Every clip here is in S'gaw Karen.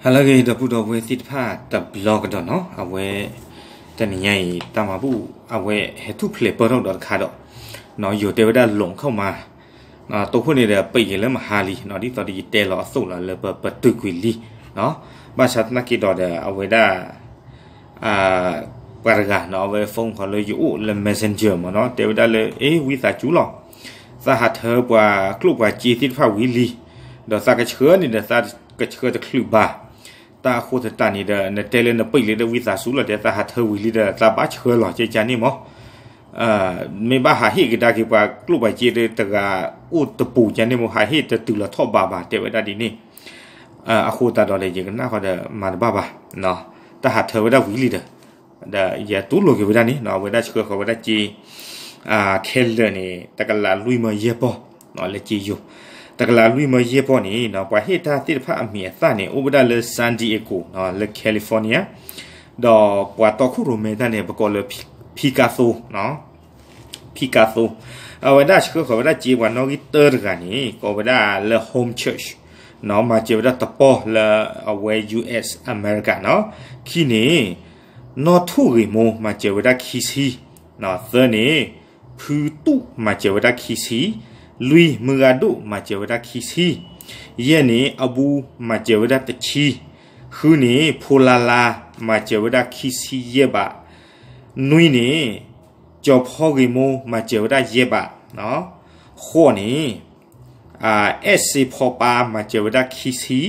ဟါလၢအဂ့ၤ ဒီပုၢ်ဒီဝဲၢ်သ့ၣ်တဖၣ်တဘျီကဒီးနီၤ, အဝဲ တနံၤညါအံၤ တၢ်မၤဘူၣ် အဝဲဟဲထူၣ်ဖျဲးပၢၢ်ထီၣ်ကဒီးတခါဒီး ယိၤတဲဝဲဒၣ် လိာ်ခီၣ်မါ တိခိၣ်န့ၣ်ဒီး ပံးက့ၤလၢမဟါလံ, ဒ်သိးဒီးယတဲလီၤအသိးလီၤ လၢပပတုာ်ကွံာ်လံ, ဘၣ်ဆၣ်သနာ်က့ဒီး အဝဲဒၣ် ပှၤတဂၤနီၤ အဝဲ phone call လၢယအိၣ်လၢ messenger မ့ၢ်နီၤ, တဲဝဲဒၣ်လၢ အ့ ဝံသးစူၤလီၤ, သးဟးထၢပှၤကျိၣ်ပှၤစ့သ့ၣ်တဖၣ်ဝံၤလံ, ဒီးသးကဆှၢန့ၣ်ဒီး သးကဆှၢတချုးဘၣ်, တၢ်အဃိသတးန့ၣ်ဒီး နတဲလၢနပံးလံဒီး ဝံသးစူၤလီၤ, တဲသးဟးထၢဝံၤလံဒီး သးဘၣ်ဆှၢလီၤ ကကန့ၣ်မ့ၢ် မ့ၢ်ဘၣ်ဟးဟ့ၣ်ကဒါက့ၤပှၤကျိၣ်ပှၤစ့တဂၤအိၣ်တပူၤကန့ၣ်မ့ၢ် ဟးဟ့ၣ်တတုၤလီၤထီၣ်ဘးဘၣ် တဲဝဲဒၣ်ဒ်န့ၣ်, အဃိသတးဒီး ယကနၣ်ဃီဒီး မၤတဘၣ်ဘၣ်, တၢ်ဟးထၢဝဲဒၣ်ဝံၤလံဒီး ဒီးယတူၢ်လိာ်က့ၤဝဲဒၣ်န့ၣ် အဝဲဒၣ်ဆှၢဃီၤဝဲဒၣ်စ့ ခဲလၢာ်န့ၣ် တကလးလွံၢ်မၢယဲၢ်ပီၢ် လၢစ့ယိၤ, တကလးလွံၢ်မၢယဲၢ်ပီၢ်န့ၣ် ပှၤဟ့ၣ်တၢ်သ့ၣ်တဖၣ်အမံၤအသၣ်န့ၣ် အိၣ်ဝဲဒၣ်လၢ San Diego လၢ California, ဒီးပှၤတီခိၣ်ရိၣ်မဲတၢ်န့ၣ် ပကိးလၢ ဖံကါသိ ဖံကါသိ, အဝဲဒၣ်ဆှၢဃီၤဝဲဒၣ်စ့ပှၤနီၣ်ဂံၢ်တၢတဂၤန့ၣ် ကိးဝဲဒၣ်လၢ Home Church မၤစၢၤဝဲဒၣ်တပီၢ်လၢအဝဲ U S America နီၤ, ခံန့ၣ် နီၢ်ထူၣ်ဂ့ၤမိၢ် မၤစၢၤဝဲဒၣ်ခံဆံ, သၢန့ၣ် ဖုတူၣ် မၤစၢၤဝဲဒၣ်ခံဆံ, လွံၢ် မုၢ်ဂၤဒိၣ် မၤစၢၤဝဲဒၣ်ခံဆံ, ယဲၢ်န့ၣ် အဘူး မၤစၢၤဝဲဒၣ်တဆံ, ဃုန့ၣ် ဖိလါလါ မၤစၢၤဝဲဒၣ်ခံဆံယဲၢ်ဘး, နွံန့ၣ် ကၠီၤဖီဂ့ၤမိၢ် မၤစၢၤဝဲဒၣ်ယဲၢ်ဘး, ဃိးန့ၣ် အဲၣ်စ့ဖီပၢ် မၤစၢၤဝဲဒၣ်ခံဆံ,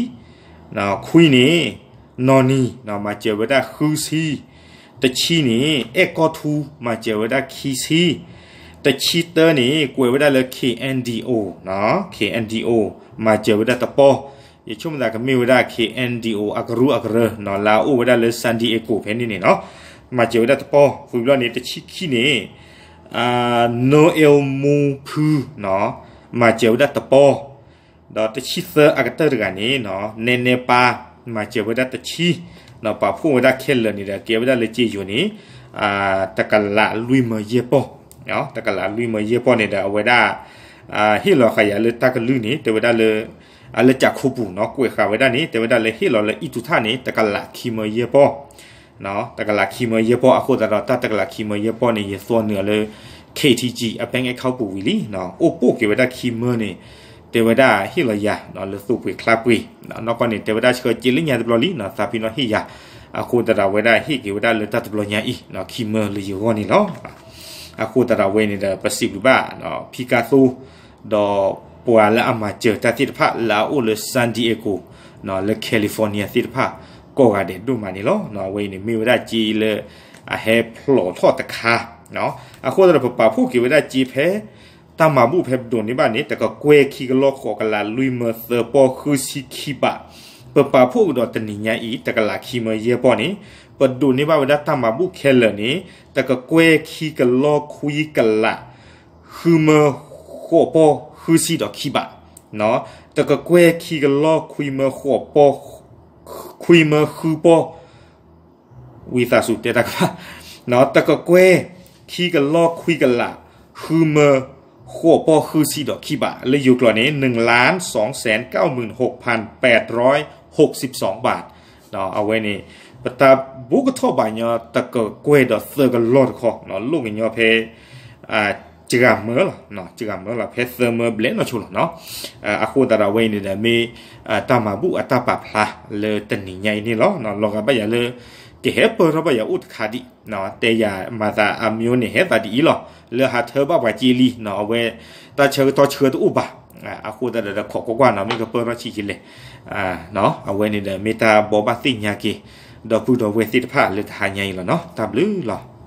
ခွံန့ၣ် နီၢ်နံၤ မၤစၢၤဝဲဒၣ်ဃုဆံ, တဆံန့ၣ် အဲၣ်ကီၢ်ထူ မၤစၢၤဝဲဒၣ်ခံဆံ, တဆံတၢန့ၣ် ကွဲးဝဲဒၣ်လၢ K N D O, K N D O မၤစၢၤဝဲဒၣ်တပီၢ်, ယဆိကမိၣ်သးကမ့ၢ်ဝဲဒၣ် K N D O အကရူၢ်အကရၢ လၢအအိၣ်ဝဲဒၣ်လၢ San Diego ဖဲန့ၣ်န့ၣ်နီၤ, မၤစၢၤဝဲဒၣ်တပီၢ်, ဝံၤဘျီန့ၣ် တဆံခံန့ၣ် နီၢ်အဲၣ်မူဖု မၤစၢၤဝဲဒၣ်တပီၢ်, ဒီးတဆံသၢအကတၢၢ်တဂၤန့ၣ် နဲနဲပၢ် မၤစၢၤဝဲဒၣ်တဆံ, ပာ်ဖှိၣ်ဝဲဒၣ်ခဲလၢာ်န့ၣ်ဒီး ကဲဝဲဒၣ်လၢစ့ယိၤန့ၣ် တကလးလွံၢ်မၢယဲၢ်ပီၢ်, တကလးလွံၢ်မၢယဲၢ်ပီၢ်န့ၣ်ဒီး အဝဲဒၣ် ဟ့ၣ်လီၤဃာ်ယၤလၢတၢ်ကလုၢ်န့ၣ် တဲဝဲဒၣ်လၢ အလၢကၠးခိၣ်ပူၤနီၤ ကွဲးဃာ်ဝဲဒၣ်န့ၣ် တဲဝဲဒၣ်လၢဟ့ၣ်လီၤလၢအံၣ်တူၤထၣ်န့ၣ် တကလးခံမၢယဲၢ်ပီၢ်, တကလးခံမၢယဲၢ်ပီၢ် အဃိသတးဒီး တၢ်တကလးခံမၢယဲၢ်ပီၢ်န့ၣ် ယသွီနုာ်အီၤလၢ K T G အ bank account ပူၤဝံၤလံ, အိၣ်ပိာ်က့ၤဝဲဒၣ်ခံမၢန့ၣ် တဲဝဲဒၣ်ဟ့ၣ်လီၤယၤ လၢသိပှ့ၤချါပှ့ၤ, နီၢ်ကီၢ်န့ၣ် တဲဝဲဒၣ်ဆှၢစ့လၢညါတဘျီလံ သးဖံနီၣ်ဟ့ၣ်ယၤ, အဃိသတးဒီး အဝဲဒၣ်ဟ့ၣ်က့ၤဝဲဒၣ်လၢတၢ်တဘျီညါအံၤ ခံမၢလၢယဂီၢ်န့ၣ်လီၤ. အဃိသတးဒီး အဝဲန့ၣ်ဒီး ပစံးဘျုးဘၣ် ဖံကါသိ ဒီးပှၤလၢအမၤစၢၤတၢ်သ့ၣ်တဖၣ်လၢအအိၣ်လၢ San Diego လၢ California သ့ၣ်တဖၣ် ကိးဂၤဒဲးဒိၣ်မးန့ၣ်လီၤ. အဝဲအံၤန့ၣ်မ့ၢ်ဝဲဒၣ်စ့လၢ အဟဲဖျိးထီၣ်တခါ, အဃိသတးဒီး ပပာ်ဖှိၣ်က့ၤဝဲဒၣ်စ့ဖဲ တၢ်မၤဘူၣ်ဖဲပဒိးန့ၢ်ဘၣ်န့ၣ် တကကွဲၢ်ခံကလီၢ်ဃိးကလးလွံၢ်မၢသၢပီၢ်ဃုဆံခံဘး, ပပာ်ဖှိၣ်ကဒီးတနံၤညါအံၤ တကလးခံမၢယဲၢ်ပီၢ်န့ၣ် ပဒိးန့ၢ်ဘၣ်ဝဲဒၣ်တၢ်မၤဘူၣ်ခဲလၢာ်န့ၣ် တကကွဲၢ်ခံကလီၢ်ခွံကလး ဃုမၢဃိးပီၢ်ဃုဆံဒီးခံဘး, တကကွဲၢ်ခံကလီၢ်ခွံမၢဃိးပီၢ် ခွံမၢဃုပီၢ် ဝံသးစူၤတဲတၢ်ကမၣ်, တကကွဲၢ်ခံကလီၢ်ခွံကလး ဃုမၢဃိးပီၢ်ဃုဆံဒီးခံဘး, လၢယိၤကျိာ်န့ၣ် นึ่งล้านสองแสนเก้าหมื่นหกพันแปดร้อยหกสิบสองบาท, အဝဲန့ၣ် ပတၢ်ဘူၣ်ကထီၣ်ဘၣ်ညီတကကွဲၢ်ဒီးသၢကလီၢ်တခီ လိၣ်ကညီဖဲ စှၤမၢလီၤ, စှၤမၢလီၤ ဖဲသၢမၢဘျဲၣ်နီၢ်ဆိလီၤနီၤ, အဃိသတးဒီး အဝဲအံၤန့ၣ်ဒီး မ့ၢ်တၢ်မၤဘူၣ်အတၢ်ပာ်ဖျါလၢတနံၤညါအံၤန့ၣ်လီၤ. လီၤဂာ်ဘၣ်ယၤလၢ ကဟဲပၢၢ်ထီၣ်ဘၣ်ယၤအိၣ်တခါဒံး, တဲယၤမၤသးအမံၤန့ၣ် ဟဲသးဒ်အံၤလီၤ, လၢဟးထၢဘၣ်ပှၤစ့လံ, အဝဲ တၢ်ဆၢကတီၢ်ဆၢတအိၣ်ဘၣ်, အဃိသတးဒီး ခိးကွၢ်ကွၢ်နီၤ မ့ၢ်ကပၢၢ်ထီၣ်ဆံးကလဲၣ်, အဝဲန့ၣ်ဒီး မ့ၢ်တၢ်ဘိးဘၣ်သ့ၣ်ညါက့ၤ ဒီပုၢ်ဒီဝဲၢ်သ့ၣ်တဖၣ်လၢတဟါညါအံၤလီၤနီၤ, တၢ်ဘျုးလီၤ.